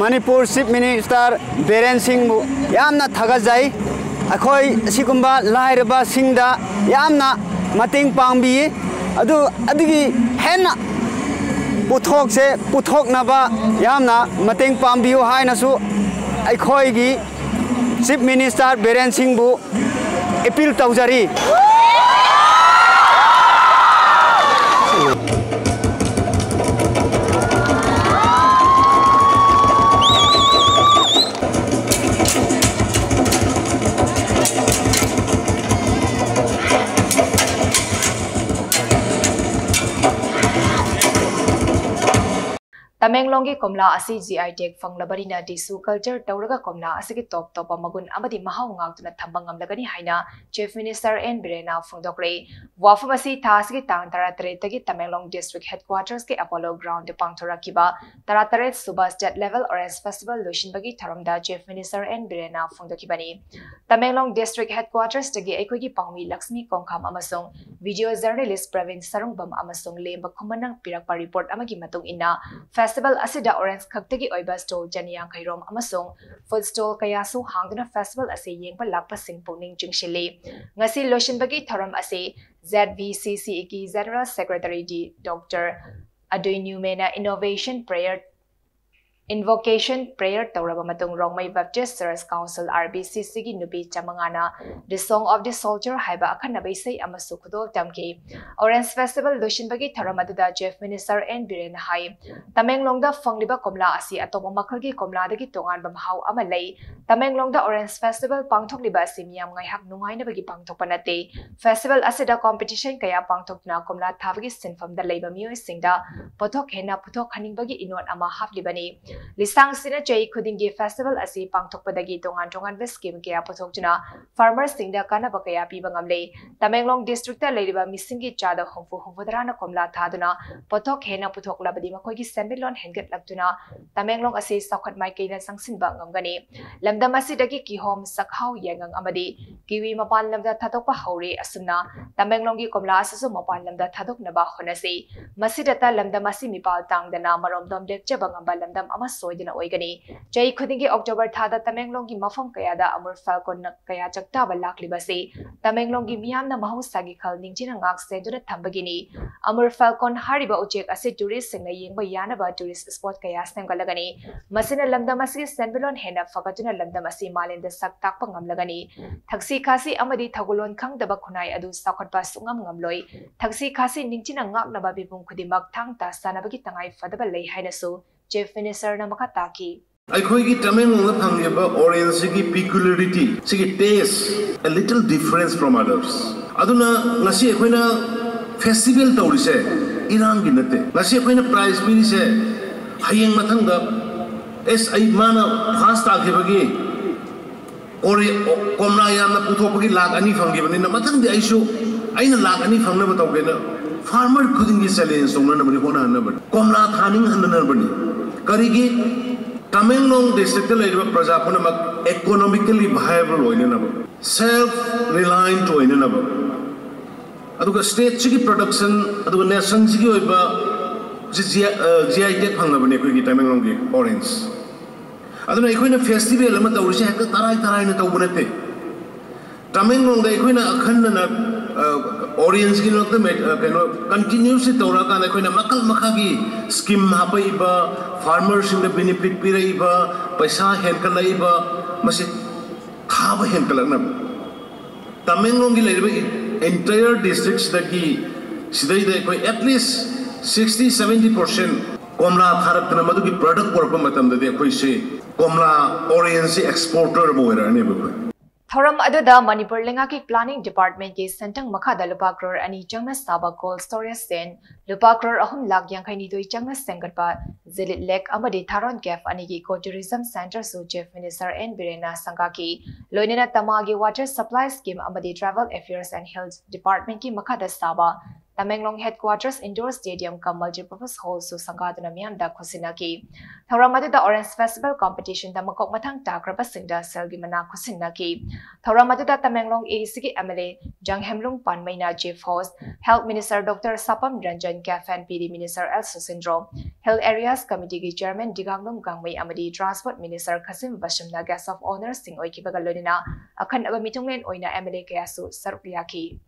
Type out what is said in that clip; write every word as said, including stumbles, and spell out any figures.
Manipur chief minister Biren ꯁꯤꯡꯕꯨ ꯌꯥꯝꯅ ꯊꯥꯒꯠꯆꯩ꯫ ꯑꯩꯈꯣꯏ ꯑꯁꯤꯒꯨꯝꯕ ꯂꯥꯏꯔꯕꯁꯤꯡꯗ ꯌꯥꯝꯅ ꯃꯇꯦꯡ ꯄꯥꯡꯕꯤ꯫ ꯑꯗꯨ ꯑꯗꯨꯒꯤ ꯍꯦꯟꯅ ꯄꯣꯠꯊꯣꯛꯁꯦ ꯄꯨꯊꯣꯛꯅꯕ ꯌꯥꯝꯅ ꯃꯇꯦꯡ ꯄꯥꯡꯕꯤꯌꯨ ꯍꯥꯏꯅꯁꯨ ꯑꯩꯈꯣꯏꯒꯤ ꯆꯤꯐ ꯃꯤꯅꯤꯁꯇꯔ ꯕꯤꯔꯦꯟ ꯁꯤꯡꯕꯨ ꯑꯦꯄꯤꯜ ꯇꯧꯖꯔꯤ꯫ ꯇꯃꯦꯡꯂꯣꯡꯒꯤ ꯀꯣꯝꯂꯥ ꯑꯁꯤ G I tag ꯐꯪꯂꯕꯅꯤꯅ tissue culture ꯇꯧꯔꯒ ꯀꯣꯝꯂꯥ ꯑꯁꯤꯒꯤ ꯇꯣꯞ ꯇꯣꯞꯄ ꯃꯒꯨꯟ ꯑꯃꯗꯤ ꯃꯍꯥꯎ ꯉꯥꯛꯇꯨꯅ ꯊꯝꯕ ꯉꯝꯂꯒꯅꯤ ꯍꯥꯏꯅ Chief Minister N ꯕꯤꯔꯦꯟꯅ ꯐꯣꯡꯗꯣꯛꯂꯦ꯫ ꯋꯥꯐꯝ ꯑꯁꯤ ꯊꯥ ꯑꯁꯤꯒꯤ ꯇꯥꯡ ꯇꯔꯥꯇꯔꯦꯠꯇꯒꯤ ꯇꯃꯦꯡꯂꯣꯡ district headquarters ꯀꯤ Apollo ground ꯗ ꯄꯥꯡꯊꯣꯔꯛꯈꯤꯕ ꯇꯔꯥꯇꯔꯦꯠ ꯁꯨꯕ state level orange festival ꯂꯣꯏꯁꯤꯟꯕꯒꯤ ꯊꯧꯔꯝꯗ Chief Minister N ꯕꯤꯔꯦꯟꯅ ꯐꯣꯡꯗꯣꯛꯈꯤꯕꯅꯤ꯫ Tamenglong district headquarters ꯇꯒꯤ ꯑꯩꯈꯣꯏꯒꯤ ꯄꯥꯎꯃꯤ ꯂꯛꯁꯃꯤ ꯀꯣꯡꯈꯥꯝ ꯑꯃꯁꯨꯡ video journalist ꯄ꯭ꯔꯕꯤꯟ ꯁꯔꯨꯡꯕꯝ ꯑꯃꯁꯨꯡ ꯂꯦꯝꯕ ꯈꯨꯃꯟꯅ ꯄꯤꯔꯛꯄ report ꯑꯃꯒꯤ ꯃꯇꯨꯡ ꯏꯟꯅ, festival ꯑꯁꯤꯗ orange ꯈꯛꯇꯒꯤ ꯑꯣꯏꯕ stall ꯆꯅꯤ ꯌꯥꯡꯈꯩ ꯔꯣꯝ ꯑꯃꯁꯨꯡ food stall ꯀꯌꯥꯁꯨ ꯍꯥꯡꯗꯨꯅ festival ꯑꯁꯤ ꯌꯦꯡꯕ ꯂꯥꯛꯄꯁꯤꯡ ꯄꯨꯛꯅꯤꯡ ꯆꯤꯡꯁꯤꯜꯂꯤ꯫ ꯉꯁꯤ ꯂꯣꯏꯁꯤꯟꯕꯒꯤ ꯊꯧꯔꯝ ꯑꯁꯤ Z V C C ꯒꯤ General Secretary ꯗꯤ ꯗꯣꯛꯇꯔ ꯑꯗꯨꯏ ꯅ꯭ꯌꯨꯃꯦꯅ innovation prayer invocation prayer ꯇꯧꯔꯕ ꯃꯇꯨꯡ, Rongmei Baptist Church Council, R B C C ꯒꯤ ꯅꯨꯄꯤ ꯆꯥꯃꯉꯥꯅ The Song of the Soldier ꯍꯥꯏꯕ ꯑꯈꯟꯅꯕ ꯏꯁꯩ ꯑꯃꯁꯨ ꯈꯨꯗꯣꯜ ꯇꯝꯈꯤ꯫ Orange Festival ꯂꯣꯏꯁꯤꯟꯕꯒꯤ ꯊꯧꯔꯝ ꯑꯗꯨꯗ Chief Minister N ꯕꯤꯔꯦꯟꯅ ꯍꯥꯏ, ꯇꯃꯦꯡꯂꯣꯡꯗ ꯐꯪꯂꯤꯕ ꯀꯣꯝꯂꯥ ꯑꯁꯤ ꯑꯇꯣꯞꯄ ꯃꯈꯜꯒꯤ ꯀꯣꯝꯂꯥꯗꯒꯤ ꯇꯣꯉꯥꯟꯕ ꯃꯍꯥꯎ ꯑꯃ ꯂꯩ꯫ ꯇꯃꯦꯡꯂꯣꯡꯗ Orange Festival ꯄꯥꯡꯊꯣꯛꯂꯤꯕ ꯑꯁꯤ ꯃꯤꯌꯥꯝ ꯉꯥꯏꯍꯥꯛ ꯅꯨꯡꯉꯥꯏꯅꯕꯒꯤ ꯄꯥꯡꯊꯣꯛꯄ ꯅꯠꯇꯦ꯫ Festival ꯑꯁꯤꯗ competition ꯀꯌꯥ ꯄꯥꯡꯊꯣꯛꯇꯨꯅ ꯀꯣꯝꯂꯥ ꯊꯥꯕꯒꯤ ꯁꯤꯟꯐꯝꯗ ꯂꯩꯕ ꯃꯤꯑꯣꯏꯁꯤꯡꯗ ꯄꯣꯠꯊꯣꯛ ꯍꯦꯟꯅ ꯄꯨꯊꯣꯛꯍꯟꯅꯤꯡꯕꯒꯤ ꯏꯅꯣꯠ ꯑꯃ ꯍꯥꯞꯂꯤꯕꯅꯤ꯫ ꯂꯤꯁꯥꯡꯁꯤꯠꯅ ꯆꯍꯤ ꯈꯨꯗꯤꯡꯒꯤ festival ꯑꯁꯤ ꯄꯥꯡꯊꯣꯛꯄꯗꯒꯤ ꯇꯣꯉꯥꯟ ꯇꯣꯉꯥꯟꯕ scheme ꯀꯌꯥ ꯄꯨꯊꯣꯛꯇꯨꯅ farmers ꯁꯤꯡꯗ ꯀꯥꯟꯅꯕ ꯀꯌꯥ ꯄꯤꯕ ꯉꯝꯂꯦ꯫ ꯇꯃꯦꯡꯂꯣꯡ district ꯂꯩꯔꯤꯕ ꯃꯤꯁꯤꯡꯒꯤ ꯆꯥꯗ ꯍꯨꯝꯐꯨ ꯍꯨꯝꯐꯨꯇꯔꯥꯅ ꯀꯣꯝꯂꯥ ꯊꯥꯗꯨꯅ ꯄꯣꯠꯊꯣꯛ ꯍꯦꯟꯅ ꯄꯨꯊꯣꯛꯂꯕꯗꯤ ꯃꯈꯣꯏꯒꯤ ꯁꯦꯟꯃꯤꯠꯂꯣꯟ ꯍꯦꯟꯒꯠꯂꯛꯇꯨꯅ ꯇꯃꯦꯡꯂꯣꯡ ꯑꯁꯤ ꯆꯥꯎꯈꯠ ꯃꯥꯏꯀꯩꯗ ꯆꯪꯁꯤꯟꯕ ꯉꯝꯒꯅꯤ꯫ ꯂꯝꯗꯝ ꯑꯁꯤꯗꯒꯤ ꯀꯤꯍꯣꯝ, ꯆꯥꯛꯍꯥꯎ, ꯌꯥꯏꯉꯪ ꯑꯃꯗꯤ ꯀꯤꯋꯤ ꯃꯄꯥꯟ ꯂꯝꯗ ꯊꯥꯗꯣꯛꯄ ꯍꯧꯔꯦ꯫ ꯑꯁꯨꯝꯅ ꯇꯃꯦꯡꯂꯣꯡꯒꯤ ꯀꯣꯝꯂꯥ ꯑꯁꯤꯁꯨ ꯃꯄꯥꯟ ꯂꯝꯗ ꯊꯥꯗꯣꯛꯅꯕ ꯍꯣꯠꯅꯁꯤ꯫ ꯃꯁꯤꯗꯇ ꯂꯝꯗꯝ ꯑꯁꯤ ꯃꯤꯄꯥꯜ ꯇꯥꯡꯗꯅ ꯃꯔꯣꯝꯗꯣꯝ ꯂꯦꯞꯆꯕ ꯉꯝꯕ ꯂꯝꯗꯝ ꯑꯃ ꯁꯣꯏꯗꯅ ꯑꯣꯏꯒꯅꯤ꯫ ꯆꯍꯤ ꯈꯨꯗꯤꯡꯒꯤ October ꯊꯥꯗ ꯇꯃꯦꯡꯂꯣꯡꯒꯤ ꯃꯐꯝ ꯀꯌꯥꯗ Amur Falcon ꯀꯌꯥ ꯆꯥꯛꯇꯥꯕ ꯂꯥꯛꯂꯤꯕꯁꯤ ꯇꯃꯦꯡꯂꯣꯡꯒꯤ ꯃꯤꯌꯥꯝꯅ ꯃꯍꯧꯁꯥꯒꯤ ꯈꯜ ꯅꯤꯡꯊꯤꯅ ꯉꯥꯛ ꯁꯦꯟꯗꯨꯅ ꯊꯝꯕꯒꯤꯅꯤ꯫ Amur Falcon ꯍꯥꯏꯔꯤꯕ ꯎꯆꯦꯛ ꯑꯁꯤ touristꯁꯤꯡꯅ ꯌꯦꯡꯕ ꯌꯥꯅꯕ tourist spot ꯀꯌꯥ ꯁꯦꯝꯒꯠꯂꯒꯅꯤ꯫ ꯃꯁꯤꯅ ꯂꯝꯗꯝ ꯑꯁꯤꯒꯤ ꯁꯦꯟꯃꯤꯠꯂꯣꯟ ꯍꯦꯟꯅ ꯐꯒꯠꯇꯨꯅ ꯂꯝꯗꯝ ꯑꯁꯤ ꯃꯥꯂꯦꯝꯗ ꯁꯛ ꯇꯥꯛꯄ ꯉꯝꯂꯒꯅꯤ꯫ ꯊꯛꯁꯤ ꯈꯥꯁꯤ ꯑꯃꯗꯤ ꯊꯧꯒꯜꯂꯣꯟ ꯈꯪꯗꯕ ꯈꯨꯟꯅꯥꯏ ꯑꯗꯨ ꯆꯥꯎꯈꯠꯄ ꯁꯨꯡꯉꯝ ꯉꯝꯂꯣꯏ꯫ ꯊꯛꯁꯤ ꯈꯥꯁꯤ ꯅꯤꯡꯊꯤꯅ ꯉꯥꯛꯅꯕ ꯃꯤꯄꯨꯝ ꯈꯨꯗꯤꯡꯃꯛ ꯊꯥꯡ ꯇꯥ ꯆꯥꯅꯕꯒꯤ ꯇꯉꯥꯏ ꯐꯗꯕ ꯂꯩ ꯍꯥꯏꯅꯁꯨ Chief Ministerꯅ ꯃꯈꯥ ꯇꯥꯈꯤ꯫ ꯑꯩꯈꯣꯏꯒꯤ ꯇꯃꯦꯡꯂꯣꯡꯗ ꯐꯪꯂꯤꯕ orangeꯁꯤꯒꯤ peculiarity, ꯁꯤꯒꯤ taste, a little difference from others꯫ ꯑꯗꯨꯅ ꯉꯁꯤ ꯑꯩꯈꯣꯏꯅ festival ꯇꯧꯔꯤꯁꯦ ꯏꯔꯥꯡꯒꯤ ꯅꯠꯇꯦ꯫ ꯉꯁꯤ ꯑꯩꯈꯣꯏꯅ prize ꯄꯤꯔꯤꯁꯦ ꯍꯌꯦꯡ ꯃꯊꯪꯗ, ꯑꯦꯁ, ꯑꯩ, ꯃꯥꯅ first ꯇꯥꯈꯤꯕꯒꯤ ꯀꯣꯔꯤ-, ꯀꯣꯝꯂꯥ ꯌꯥꯝꯅ ꯄꯨꯊꯣꯛꯄꯒꯤ ꯂꯥꯈ ꯑꯅꯤ ꯐꯪꯈꯤꯕꯅꯤꯅ, ꯃꯊꯪꯗꯤ ꯑꯩꯁꯨ ꯑꯩꯅ ꯂꯥꯈ ꯑꯅꯤ ꯐꯪꯅꯕ ꯇꯧꯒꯦꯅ farmer ꯈꯨꯗꯤꯡꯒꯤ challenge ꯇꯧꯅꯅꯕꯅꯤ, ꯍꯣꯠꯅꯍꯟꯅꯕꯅꯤ꯫ ꯀꯣꯝꯂꯥ ꯊꯥꯅꯤꯡꯍꯟꯅꯅꯕꯅꯤ꯫ ꯀꯔꯤꯒꯤ? ꯇꯃꯦꯡꯂꯣꯡ districtꯇ ꯂꯩꯔꯤꯕ ꯄ꯭ꯔꯖꯥ ꯄꯨꯝꯅꯃꯛ economically viable ꯑꯣꯏꯅꯅꯕ, self reliant ꯑꯣꯏꯅꯅꯕ, ꯑꯗꯨꯒ stateꯁꯤꯒꯤ production, ꯑꯗꯨꯒ nationꯁꯤꯒꯤ ꯑꯣꯏꯕ ꯖꯤ-, ꯖꯤ-, ꯑ, G I tag ꯐꯪꯂꯕꯅꯤ ꯑꯩꯈꯣꯏꯒꯤ ꯇꯃꯦꯡꯂꯣꯡꯒꯤ orange꯫ ꯑꯗꯨꯅ ꯑꯩꯈꯣꯏꯅ festival ꯑꯃ ꯇꯧꯔꯤꯁꯦ ꯍꯦꯛꯇ ꯇꯔꯥꯏ ꯇꯔꯥꯏꯅ ꯇꯧꯕ ꯅꯠꯇꯦ꯫ ꯇꯃꯦꯡꯂꯣꯡꯗ ꯑꯩꯈꯣꯏꯅ ꯑꯈꯟꯅꯅ, ꯑ, orangeꯀꯤ ꯃꯔꯛꯇ ꯃꯦ-, ꯑ, ꯀꯩꯅꯣ, continuously ꯇꯧꯔꯛꯑꯀꯥꯟꯗ ꯑꯩꯈꯣꯏꯅ ꯃꯈꯜ ꯃꯈꯥꯒꯤ scheme ꯍꯥꯞꯄꯛꯏꯕ, farmerꯁꯤꯡꯗ benefit ꯄꯤꯔꯛꯏꯕ, ꯄꯩꯁꯥ ꯍꯦꯟꯒꯠꯂꯛꯏꯕ, ꯃꯁꯤ ꯊꯥꯕ ꯍꯦꯟꯒꯠꯂꯛꯅꯕ꯫ ꯇꯃꯦꯡꯂꯣꯡꯒꯤ ꯂꯩꯔꯤꯕ entire districtꯁꯤꯗꯒꯤ, ꯁꯤꯗꯩꯗ ꯑꯩꯈꯣꯏ at least sixty seventy percent ꯀꯣꯝꯂꯥ ꯊꯥꯔꯛꯇꯅ ꯃꯗꯨꯒꯤ product ꯄꯨꯔꯛꯄ ꯃꯇꯝꯗꯗꯤ ꯑꯩꯈꯣꯏꯁꯤ ꯀꯣꯝꯂꯥ orangeꯁꯤ exporter ꯑꯃ ꯑꯣꯏꯔꯛꯑꯅꯦꯕ ꯑꯩꯈꯣꯏ꯫ ꯊꯧꯔꯝ ꯑꯗꯨꯗ ꯃꯅꯤꯄꯨꯔ ꯂꯩꯉꯥꯛꯀꯤ planning departmentꯀꯤ ꯁꯦꯟꯊꯪ ꯃꯈꯥꯗ ꯂꯨꯄꯥ ꯀ꯭ꯔꯣꯔ ꯑꯅꯤ ꯆꯪꯅ ꯁꯥꯕ cold storage ꯁꯦꯟ, ꯂꯨꯄꯥ ꯀ꯭ꯔꯣꯔ ꯑꯍꯨꯝ ꯂꯥꯈ ꯌꯥꯡꯈꯩ ꯅꯤꯊꯣꯏ ꯆꯪꯅ ꯁꯦꯝꯒꯠꯄ ꯖꯤꯂꯤꯠ ꯂꯦꯛ ꯑꯃꯗꯤ ꯊꯥꯔꯣꯟ cave ꯑꯅꯤꯒꯤ eco tourism centreꯁꯨ Chief Minister N ꯕꯤꯔꯦꯟꯅ ꯁꯪꯒꯥꯈꯤ꯫ ꯂꯣꯏꯅꯅ ꯇꯃꯥꯒꯤ water supply scheme ꯑꯃꯗꯤ tribal affairs and health departmentꯀꯤ ꯃꯈꯥꯗ ꯁꯥꯕ Tamenglong Headquarters Indoor Stadium cum Multipurpose Hall ꯁꯨ ꯁꯪꯒꯥꯗꯨꯅ ꯃꯤꯌꯥꯝꯗ ꯈꯨꯠꯁꯤꯟꯅꯈꯤ꯫ ꯊꯧꯔꯝ ꯑꯗꯨꯗ Orange Festival Competition ꯗ ꯃꯀꯣꯛ ꯃꯊꯪ ꯇꯥꯈ꯭ꯔꯕꯁꯤꯡꯗ ꯁꯦꯜꯒꯤ ꯃꯅꯥ ꯈꯨꯠꯁꯤꯟꯅꯈꯤ꯫ ꯊꯧꯔꯝ ꯑꯗꯨꯗ ꯇꯃꯦꯡꯂꯣꯡ A D C ꯒꯤ M L A ꯖꯪꯍꯦꯝꯂꯨꯡ ꯄꯥꯟꯃꯩꯅ Chief Host, Health Minister Doctor ꯁꯥꯄꯝ Ranjan, Cafe and P D Minister L ꯁꯨꯁꯤꯟꯗ꯭ꯔꯣ, Hill Areas Committee ꯒꯤ Chairman ꯗꯤꯒꯥꯡꯂꯨꯡ ꯒꯥꯡꯃꯩ ꯑꯃꯗꯤ Transport Minister ꯈꯥꯁꯤꯝ ꯕꯁꯝꯅ Guest of Honour ꯁꯤꯡ ꯑꯣꯏꯈꯤꯕꯒ ꯂꯣꯏꯅꯅ ꯑꯈꯟꯅꯕ ꯃꯤꯊꯨꯡꯂꯦꯟ ꯑꯣꯏꯅ M L A ꯀꯌꯥꯁꯨ ꯁꯔꯨꯛ ꯌꯥꯈꯤ꯫